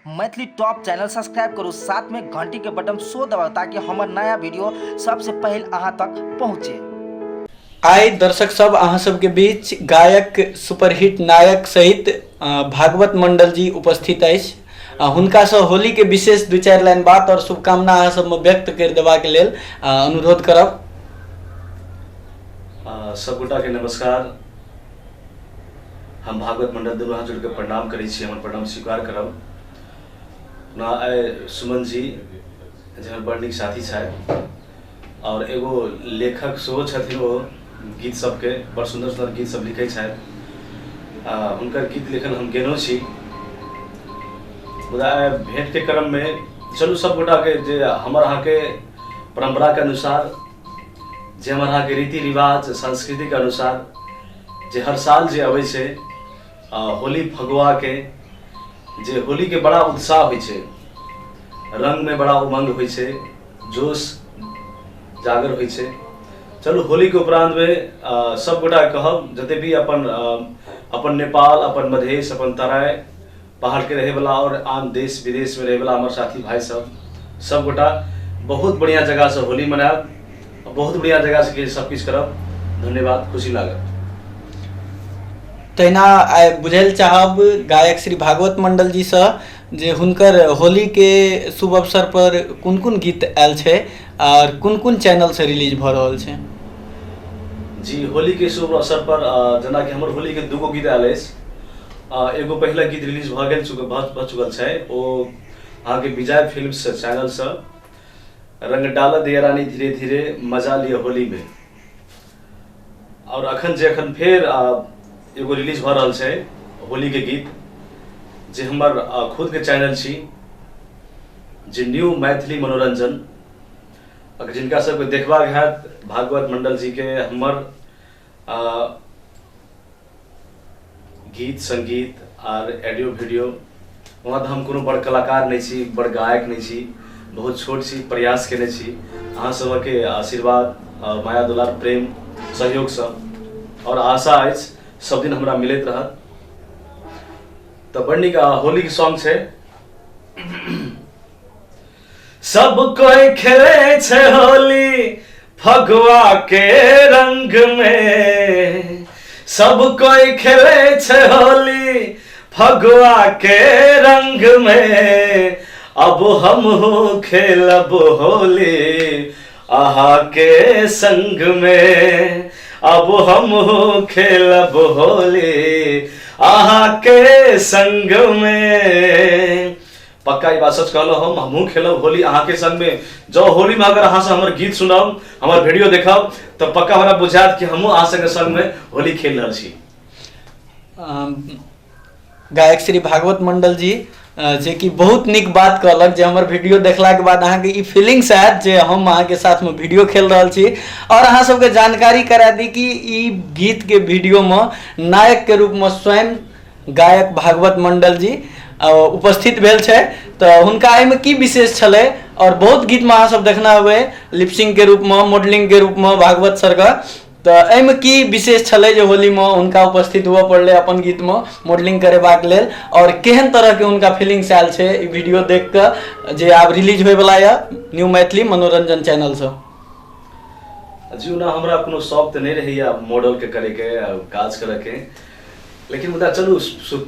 Maithili top channel subscribe करू, साथ में घंटी के बटन सो दबाउ ताकि हमर नया वीडियो सबसे पहले अहाँ तक पहुँचे। आइ दर्शक सब अहाँ सबके बीच गायक सुपरहिट नायक सहित भागवत मंडल जी उपस्थित अछि। हुनकासँ होलीके विशेष दू चारि लाइन बात और शुभकामना अहाँ सबमे व्यक्त करि देबाक लेल अनुरोध करब। सबगोटाके नमस्कार। हम भागवत मंडल दुनू हाथ जोड़िके प्रणाम करै छी, हमर प्रणाम स्वीकार करब। ओना आइ सुमन जी जे हमर बड़ नीक साथी छथि और एगो लेखक सेहो छथिन, ओ गीत सबके बड़ सुन्दर सुन्दर गीत सब लिखै छथि। हुनकर गीत लिखल हम गेलहुँ छी, मुदा आइ भेँटके क्रममे चलू सब गोटाके जे हमर अहाँके परम्पराके अनुसार, जे हमर अहाँके रीति रिवाज संस्कृतिके अनुसार जे हर साल जे अबै छै होली फगुआके, जे होलीके बड़ा उत्साह होइ छै, रङ्गमे बड़ा उमङ्ग होइ छै, जोश जागर होइ छै। चलू होलीके उपरान्तमे सब गोटाके कहब जते भी अपन अपन नेपाल, अपन मधेश, अपन तराई पहाड़के रहैवला और आन देश विदेशमे रहैवला हमर साथी भाई सब, सब गोटा बहुत बढ़िया जगहसँ होली मनायब, बहुत बढ़िया जगहसँ सब किछु करब। धन्यवाद, खुशी लागल। तहिना आइ बुझै लए चाहब गायक श्री भागवत मंडल जीसँ जे हुनकर होलीके शुभ अवसर पर कोन कोन गीत आयल छै आओर कोन कोन चैनलसँ रिलीज भऽ रहल छै। जी, होलीके शुभ अवसर पर जेनाकि हमर होलीके दूगो गीत आयल अछि। एगो पहिला गीत रिलीज भऽ गेल भऽ चुकल छै, ओ अहाँके विजय फिल्म्स चैनलसँ रंग डाल दिया रानी धीरे धीरे मजा लिअ होलीमे। और अखन जे अखन फेर एगो रिलीज भऽ रहल छै होलीके गीत, जे हमर खुदके चैनल छी जे न्यू मैथिली मनोरंजन। अगर जिनका सबके देखबाक हैत भागवत मंडल जीके हमर गीत संगीत आर ऑडियो वीडियो, वहाँ तऽ हम कोनो बड़ कलाकार नहि छी, बड़ गायक नहि छी, बहुत छोट छी, प्रयास केने छी। अहाँ सबके आशीर्वाद, माया दुलार प्रेम सहयोगसँ और आशा अछि सब दिन हमरा मिलैत रहत। तऽ बड़ नीक होलीके सॉन्ग छै। सब कोई खेले छे होली फगुआ के रंग में, सब कोई खेले छे होली फगुआ के रंग में, अब हम हो खेलब होली अहा के संग में, अब हम हो खेलब होली अहा के संग में। पक्का ई बात सच कहलहुँ हम, हमहूँ खेलब होली अहाँके संगमे। जँ होलीमे अगर अहाँसँ हमर गीत सुनब, हमर वीडियो देखब, तऽ पक्का हमरा बुझायत कि हमहूँ अहाँ संगे संगमे होली खेल रहल छी। गायक श्री भागवत मंडल जी जे कि बहुत नीक बात कहलक जे हमर वीडियो देखलाके बाद अहाँके ई फीलिंग्स आयत जे हम अहाँके साथमे वीडियो खेल रहल छी। और अहाँ सबके जानकारी करा दी कि ई गीतके वीडियोमे नायकके रूपमे स्वयं गायक भागवत मंडल जी उपस्थित भेल छै। तऽ हुनका एहिमे की विशेष छलै, और बहुत गीतमे अहाँ सब देखने हेबै लिपसिंगके रूपमे, मॉडलिंगके रूपमे भागवत सरके, तऽ एहिमे की विशेष छलै जे होलीमे हुनका उपस्थित हुअ पड़लै अपन गीतमे मॉडलिंग करेबाक लेल, और केहन तरहके हुनका फीलिंग्स आयल छै ई वीडियो देख कऽ जे आब रिलीज होइवला यऽ न्यू मैथिली मनोरंजन चैनलसँ। जी, ओना हमरा कोनो शौक तऽ नहि रहैए मॉडलके करैके, काज करैके, लेकिन मुदा चलू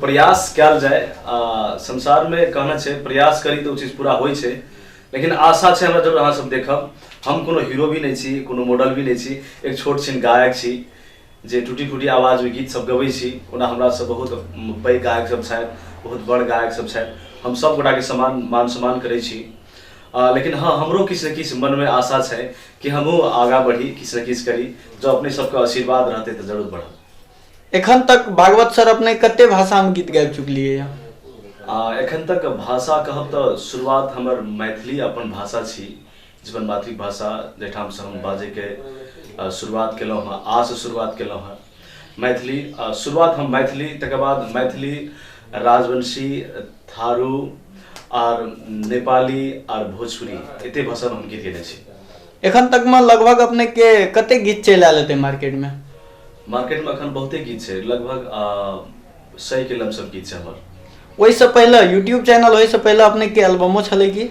प्रयास कयल जाय। संसारमे कहना छै प्रयास करी तऽ ओ चीज पूरा होइ छै, लेकिन आशा छै हमरा जरूर अहाँ सब देखब। हम कोनो हीरो भी नहि छी, कोनो मॉडल भी नहि छी, एक छोट छिन गायक छी जे टूटी फूटी आवाजमे गीत सब गबै छी। ओना हमरा सब बहुत पैघ गायक सब छथि, बहुत बड़ गायक सब छथि, हम सब गोटाके सम्मान मान सम्मान करै छी। लेकिन हँ, हमरो किछु ने किछु मनमे आशा छै कि हमहूँ आगाँ बढ़ी, किछु ने किछु करी। जँ अपने सबके आशीर्वाद रहतै तऽ जरूर बढ़ब। एखन तक भागवत सर अपने कते भाषामे गीत गाबि चुकलियै यऽ? एखन तक भाषा कहब तऽ शुरुआत हमर मैथिली अपन भाषा छी, जीवन मातृभाषा, जाहिठामसँ हम बाजैके शुरुआत केलहुँ हँ, आसँ शुरुआत केलहुँ हँ मैथिली। शुरुआत हम मैथिली, तकर बाद मैथिली, राजवंशी, थारू आर नेपाली आर भोजपुरी, एते भाषामे हम गीत गेने छी। एखन तकमे लगभग अपनेके कते गीत चलि आयल हेतै मार्केटमे? मार्केटमे अखन बहुते गीत छै, लगभग 100 के लमसम गीत छै हमर। ओहिसँ पहिले यूट्यूब चैनल होइसँ पहिले अपनेके एल्बमो छलै की?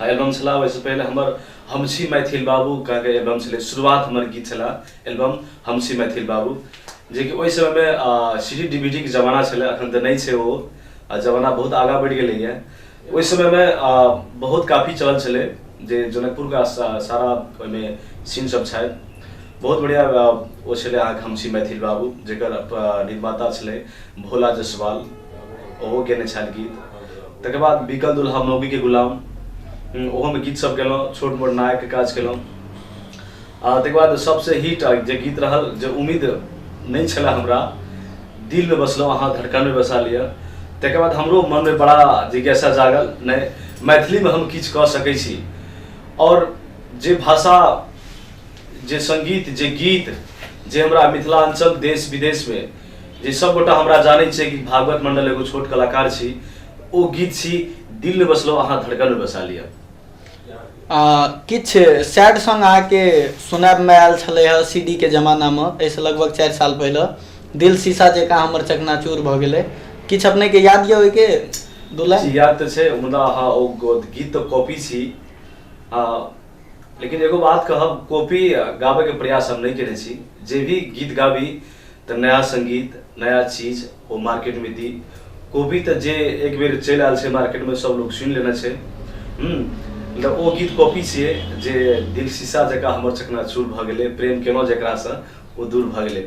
एल्बम छला। ओहिसँ पहिले हमर हम छी मैथिल बाबू के एल्बम छलै। शुरुआत हमर गीत छला एल्बम हम छी मैथिल बाबू, जेकि ओहि समयमे सी डी डी के जमाना छलै, अखन तऽ नहि छै ओ जमाना, बहुत आगाँ बढ़ि गेलैए। ओहि समयमे बहुत काफी चलल छलै जे जनकपुरके सारा ओहिमे सीन सब छथि, बहुत बढ़िआँ ओ छलै अहाँके हम छी मैथिल बाबू, जकर निर्माता छलै भोला जायसवाल, ओहो गेने छल गीत। तकर बाद बिकल दुल्हा मौगीके गुलाम, ओहोमे गीत सब गेलहुँ, छोट मोट नायकके काज केलहुँ। आ तकर बाद सबसँ हिट जे गीत रहल, जे उम्मीद नहि छलै हमरा, दिलमे बसलहुँ अहाँ धड़कनमे बसा लिअ। तकर बाद हमरो मनमे बड़ा जिज्ञासा जागल, नहि मैथिलीमे हम किछु कऽ सकै छी, आओर जे भाषा, जे सङ्गीत, जे गीत, जे हमरा मिथिलाञ्चल देश विदेशमे जे सबगोटा हमरा जानै छै कि भागवत मंडल एगो छोट कलाकार छी, ओ गीत छी दिलमे बसलहुँ अहाँ धड़कनमे बसा लिअ। किछु सैड सॉन्ग अहाँके सुनाबमे आयल छलै हँ सी डी के जमानामे, एहिसँ लगभग 4 साल पहिले, दिल शीशा जकाँ हमर चकनाचूर भऽ गेलै, किछु अपनेके याद यऽ ओहिके दू लाइन? याद तऽ छै, मुदा अहाँ ओ गीत तऽ कॉपी छी, लेकिन एगो बात कहब, कॉपी गाबैके प्रयास हम नहि केने छी। जे भी गीत गाबी तऽ नया सङ्गीत, नया चीज ओ मार्केटमे दी। कॉपी तऽ जे एक बेर चलि आयल छै मार्केटमे, सब लोग सुनि लेने छै। मतलब ओ गीत कॉपी छियै जे दिल शीशा जकाँ हमर चकनाचूर भऽ गेलै, प्रेम केलहुँ जकरासँ ओ दूर भऽ गेलै।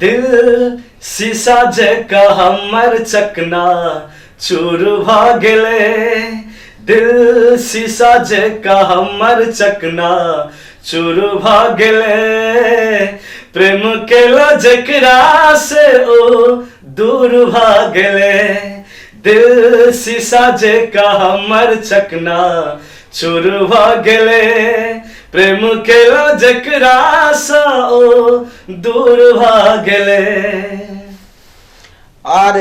दिल शीशा जकाँ हमर चकना चूर भऽ गेलै, दिल शीशा जकाँ हमर चकना चूर भऽ गेलै, प्रेम केला जकरा से ओ दूर भऽ गेलै, दिल शीशा जकाँ हमर चकना चूर भऽ गेलै, प्रेम केला जकरा सँ ओ दूर भऽ गेलै। आर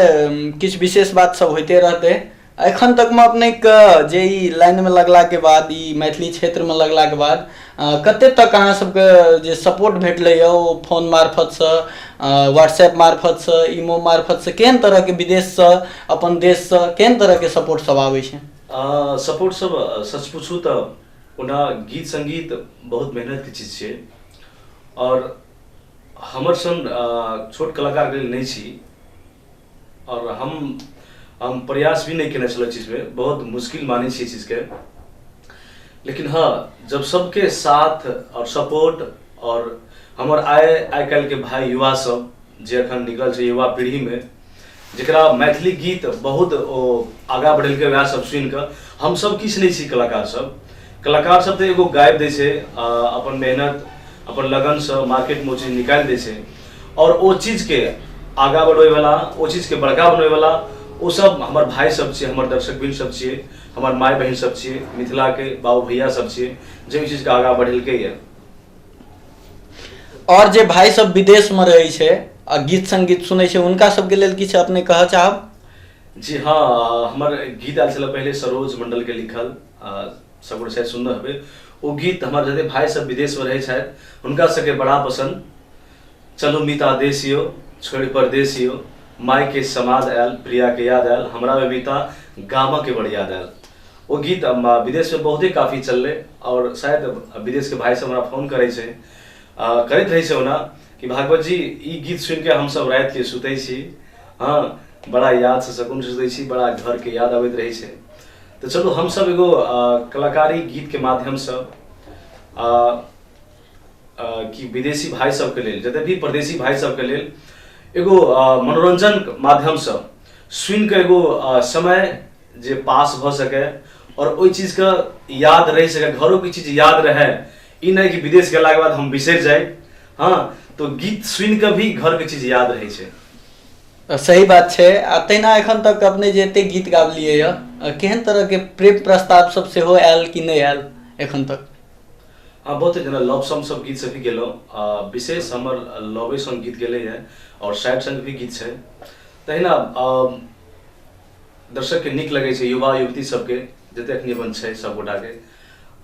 किछु विशेष बात सब होइते रहतै। एखन तकमे अपनेके जे ई लाइनमे लगलाके बाद, ई मैथिली क्षेत्रमे लगलाके बाद कते तक अहाँ सबके जे सपोर्ट भेटलै यऽ, ओ फोन मार्फतसँ, व्हाट्सएप मार्फतसँ, ईमो मार्फतसँ, केहन तरहके विदेशसँ, अपन देशसँ केहन तरहके सपोर्ट सब आबै छै? सपोर्ट सब सच पूछू तऽ ओना गीत सङ्गीत बहुत मेहनतके चीज छियै, आओर हमर सन छोट कलाकारके लेल नहि छी, आओर हम प्रयास भी नहि केने छलहुँ चीजमे, बहुत मुश्किल मानै छी चीजके। लेकिन हँ, जब सबके साथ आओर सपोर्ट आओर हमर आइ काल्हिके भाय युवा सब जे अखन निकलल छै युवा पीढ़ीमे, जकरा मैथिली गीत बहुत ओ आगाँ बढ़ेलकै, वएह सब सुनिकऽ हमसब किछु नहि छी कलाकार सब। कलाकार सब तऽ एगो गाबि दै छै, अपन मेहनत अपन लगनसँ मार्केटमे ओ चीज निकालि दै छै, आओर ओ चीजके आगाँ बढ़बैवला, ओ चीजके बड़का बनबैवला ओ सब हमर भाय सब छियै, हमर दर्शकवृन्द सब छियै, हमर माय बहिन सब छियै, मिथिलाके बाबू भैया सब छियै, जे ओहि चीजके आगाँ बढ़ेलकै यऽ। आओर जे भाय सब विदेशमे रहै छै आ गीत सङ्गीत सुनै छै, हुनका सबके लेल किछु अपने कहऽ चाहब? जी हँ, हमर गीत आयल छलै पहिले सरोज मण्डलके लिखल, सब गोटे शायद सुनने हेबै ओ गीत। हमर जते भाय सब विदेशमे रहै छथि हुनका सबके बड़ा पसन्द, चलू मीता देश यौ छोड़ि परदेश यौ, मायके समाद आयल प्रियाके याद आयल, हमरा मीता गामके बड़ याद आयल। ओ गीत विदेशमे बहुते काफी चललै, आओर शायद विदेशके भाय सब हमरा फोन करै छै, करैत रहै छै ओना कि भागवत जी ई गीत सुनिके हमसब रातिके सुतै छी, हँ बड़ा यादसँ सकूनसँ सुतै छी, बड़ा घरके याद अबैत रहै छै। तऽ चलू हमसब एगो कलाकारी गीतके माध्यमसँ कि विदेशी भाय सबके लेल, जते भी परदेशी भाय सबके लेल एगो मनोरंजन माध्यमसँ सुनिके एगो समय जे पास भऽ सकै आओर ओहि चीजके याद रहि सकै, घरोके चीज याद रहै, ई नहि कि विदेश गेलाके बाद हम बिसरि जाइ। हँ, तऽ गीत सुनिकऽ भी घरके चीज याद रहै छै। सही बात छै। आ तहिना एखन तक अपने जे एते गीत गाबलियै यऽ, केहन तरहके प्रेम प्रस्ताव सब सेहो आयल कि नहि आयल एखन तक? हँ, बहुत जेना लव सॉन्ग सब गीत सब भी गेलहुँ, विशेष हमर लवे सॉन्ग गीत गेलैए आओर सैड सॉन्ग भी गीत छै। तहिना दर्शकके नीक लगै छै, युवा युवती सबके जते अखनी अपन छै सब गोटाके,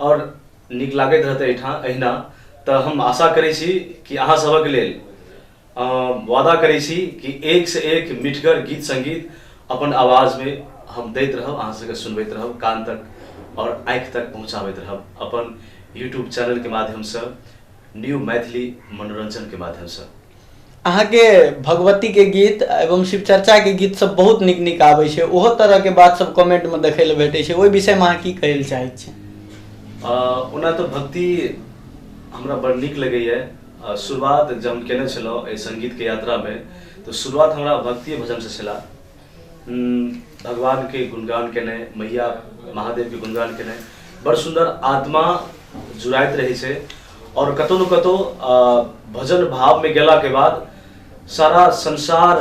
आओर नीक लागैत रहतै एहिठाम एहिना। तऽ हम आशा करै छी कि अहाँ सभक लेल वादा करै छी कि एक से एक मिठगर गीत सङ्गीत अपन आवाजमे हम दैत रहब, अहाँ सबके सुनबैत रहब, कान तक आओर आँखि तक पहुँचाबैत रहब अपन यूट्यूब चैनलके माध्यमसँ, न्यू मैथिली मनोरञ्जनके माध्यमसँ। अहाँके भगवतीके गीत एवं शिव चर्चाके गीत सब बहुत नीक नीक आबै छै, ओहो तरहके बात सब कमेंटमे देखै लए भेटै छै, ओहि विषयमे अहाँ की कहै लए चाहै छी? ओना तऽ भक्ति हमरा बड़ नीक लगैए। शुरुआत जब हम केने छलहुँ एहि सङ्गीतके यात्रामे तऽ शुरुआत हमरा भक्तिए भजनसँ छला। भगवानके गुणगान केनाइ, मैया महादेवके गुणगान केनाइ, बड़ सुन्दर आत्मा जुड़ाइत रहै छै आओर कतहु ने कतहु भजन भावमे गेलाके बाद सारा संसार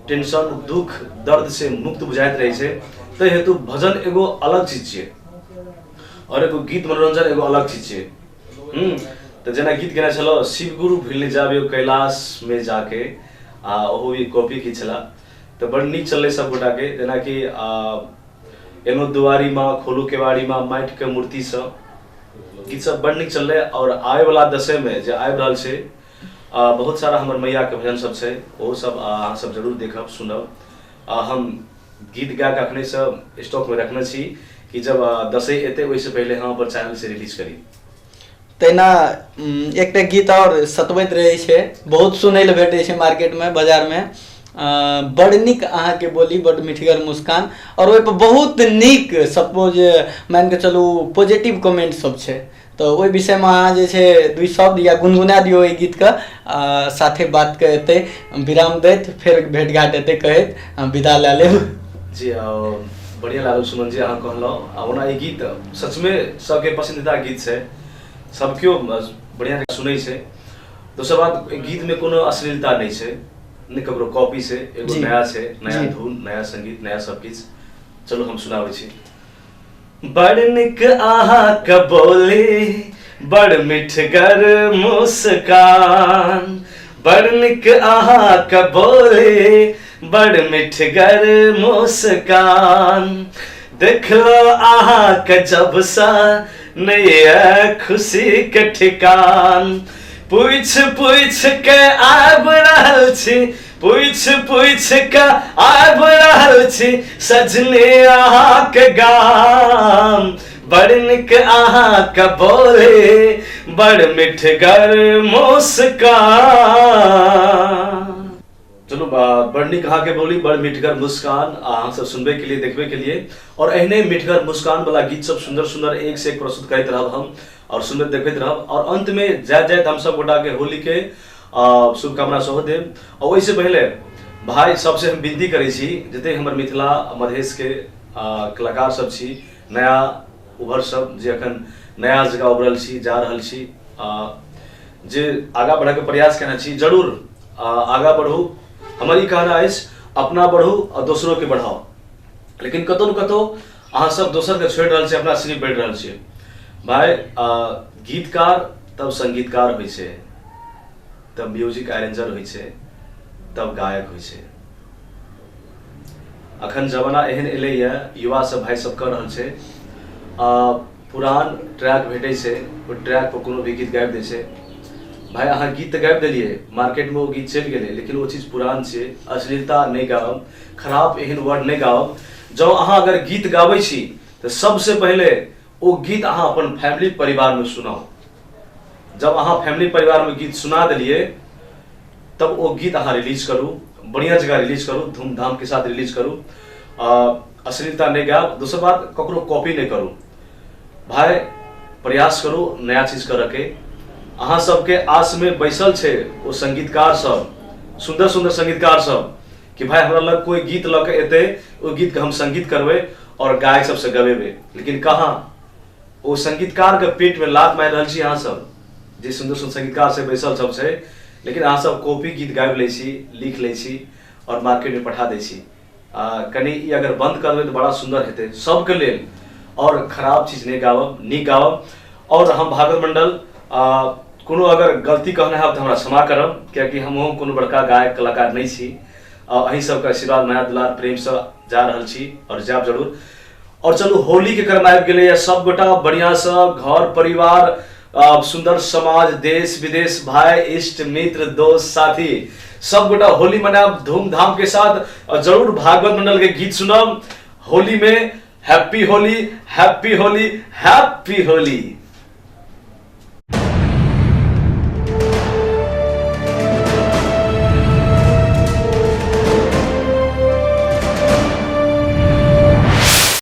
टेंशन दुख दर्द से मुक्त बुझाइत रहै छै। ताहि हेतु भजन एगो अलग चीज छियै आओर एगो गीत मनोरंजन एगो अलग चीज छियै। तऽ जेना गीत गेने छलहुँ शिव गुरु भूलि जाबियौ कैलाशमे जाके, आ ओहो भी कॉपी की छला तऽ बड़ नीक चललै सब गोटाके। जेनाकि एनो दुआरी माँ खोलू केवाड़ी माँ माटिके मूर्तिसँ गीत सब बड़ नीक चललै। आओर आबैवला दशैमे जे आबि रहल छै बहुत सारा हमर मैयाके भजन सब छै, ओहो सब अहाँ सब जरूर देखब सुनब। हम गीत गाके अखनेसँ स्टॉकमे रखने छी कि जब दशैं एतै ओहिसँ पहिले हम अपन चैनलसँ रिलीज करी। तहिना एकटा गीत आओर सतबैत रहै छै, बहुत सुनै लए भेटै छै मार्केटमे, बाजारमे, बड़ नीक अहाँके बोली, बड़ मिठगर मुस्कान, आओर ओहिपर बहुत नीक सपोज मानिके चलू पॉजिटिव कमेंट सब छै, तऽ ओहि विषयमे अहाँ जे छै दुइ शब्द या गुनगुना दियौ ओहि गीतके, साथे बातके एतै विराम दैत फेर भेट घाट हेतै कहैत विदा लए लेब। जी बढ़िआँ लागल सुमन जी अहाँ कहलहुँ। आ ओना ई गीत सचमे सबके पसन्दीदा गीत छै, सब केओ बढ़िआँ जकाँ सुनै छै। दोसर बात, एहि गीतमे कोनो अश्लीलता नहि छै, नहि ककरो कॉपी छै, एगो नया छै, नया धुन, नया संगीत, नया सब किछु। चलू हम सुनाबै छी। बड़ नीक अहाँके बोली, बड़ मिठगर मुस्कान, बड़ नीक अहाँके बोली, बड़ मिठगर मुस्कान, देखलो अहाँके जबसँ नहि खुशी के ठिकान, पूछ पूछ के आबि रहल छी, पूछ पूछ के आबि रहल छी सजने अहाँके गाम, बड़ नीक अहाँके बोले, बड़ मिठगर मुस्कान। चलू बड़ नीक अहाँके बोली, बड़ मिठगर मुस्कान, अहाँ सब सुनबे के लिए, देखबे के लिए, और एहने मिठगर मुस्कान वाला गीत सब सुंदर सुंदर एक से एक प्रस्तुत करैत रहब हम और सुनैत देखैत रहब। और अंत में जाइत जाइत हम सब गोटा के होली के शुभकामना सेहो देब। और ओहिसँ पहिले भाई सबसे हम विनती करै छी, जते हमर मिथिला मधेश के कलाकार सब छी, नया उभर सब जे अखन नया जगह उभरल छी, जा रहल छी, जे आगाँ बढ़ैके प्रयास केने छी, जरूर आगाँ बढ़ू। हमर ई कहना अछि, अपना बढ़ू आ दोसरोके बढ़ाउ, लेकिन कतहु ने कतहु अहाँ सब दोसरके छोड़ि रहल छी, अपना सिर्फ बढ़ि रहल छी। भाय गीतकार तब संगीतकार होइ छै, तब म्यूजिक अरेंजर होइ छै, तब गायक होइ छै। अखन जमाना एहन एलैए, युवा सब भाय सब कऽ रहल छै, पुरान ट्रैक भेटै छै, ओहि ट्रैक पर कोनो भी गीत गाबि दै छै। भाय अहाँ गीत तऽ गाबि देलियै, मार्केटमे ओ गीत चलि गेलै, लेकिन ओ चीज पुरान छै। अश्लीलता नहि गाबब, खराब एहन वर्ड नहि गाबब। जँ अहाँ अगर गीत गाबै छी तऽ सबसँ पहिले ओ गीत अहाँ अपन फैमिली परिवारमे सुनाउ। जब अहाँ फैमिली परिवारमे गीत सुना देलियै तब ओ गीत अहाँ रिलीज करू, बढ़िआँ जगह रिलीज करू, धूमधामके साथ रिलीज करू। अश्लीलता नहि गायब। दोसर बात, ककरो कॉपी नहि करू। भाय प्रयास करू नया चीज करऽके। अहाँ सबके आसमे बैसल छै ओ संगीतकार सब, सुन्दर सुन्दर संगीतकार सब, कि भाय हमरा लग कोइ गीत लऽ के एतै, ओहि गीतके हम संगीत करबै आओर गायक सबसँ गबेबै। लेकिन कहाँ ओ संगीतकारके पेटमे लात मारि रहल छी अहाँ सब, जे सुन्दर सुन्दर संगीतकार सब बैसल सब छै, लेकिन अहाँ सब कॉपी गीत गाबि लै छी, लिख लै छी आओर मार्केटमे पठा दै छी। कनि ई अगर बंद कर देबै तऽ बड़ा सुन्दर हेतै सबके लेल। आओर खराब चीज नहि गाबब, नीक गाबब। आओर हम भागवत मंडल कोनो अगर गलती कहने हैब तऽ हमरा क्षमा करब, कियाकि हमहूँ कोनो बड़का गायक कलाकार नहि छी। अहीं सबके आशीर्वाद माया दुलार प्रेमसँ जा रहल छी आओर जायब जरूर। आओर चलू होलीके क्रम आबि गेलैए, सबगोटा बढ़िआँसँ घर परिवार सुन्दर समाज, देश विदेश, भाई इष्ट मित्र दोस्त साथी सब गोटा होली मनायब धूमधाम के साथ और जरूर भागवत मंडल के गीत सुनब होली में। Happy Holi, happy Holi, happy Holi.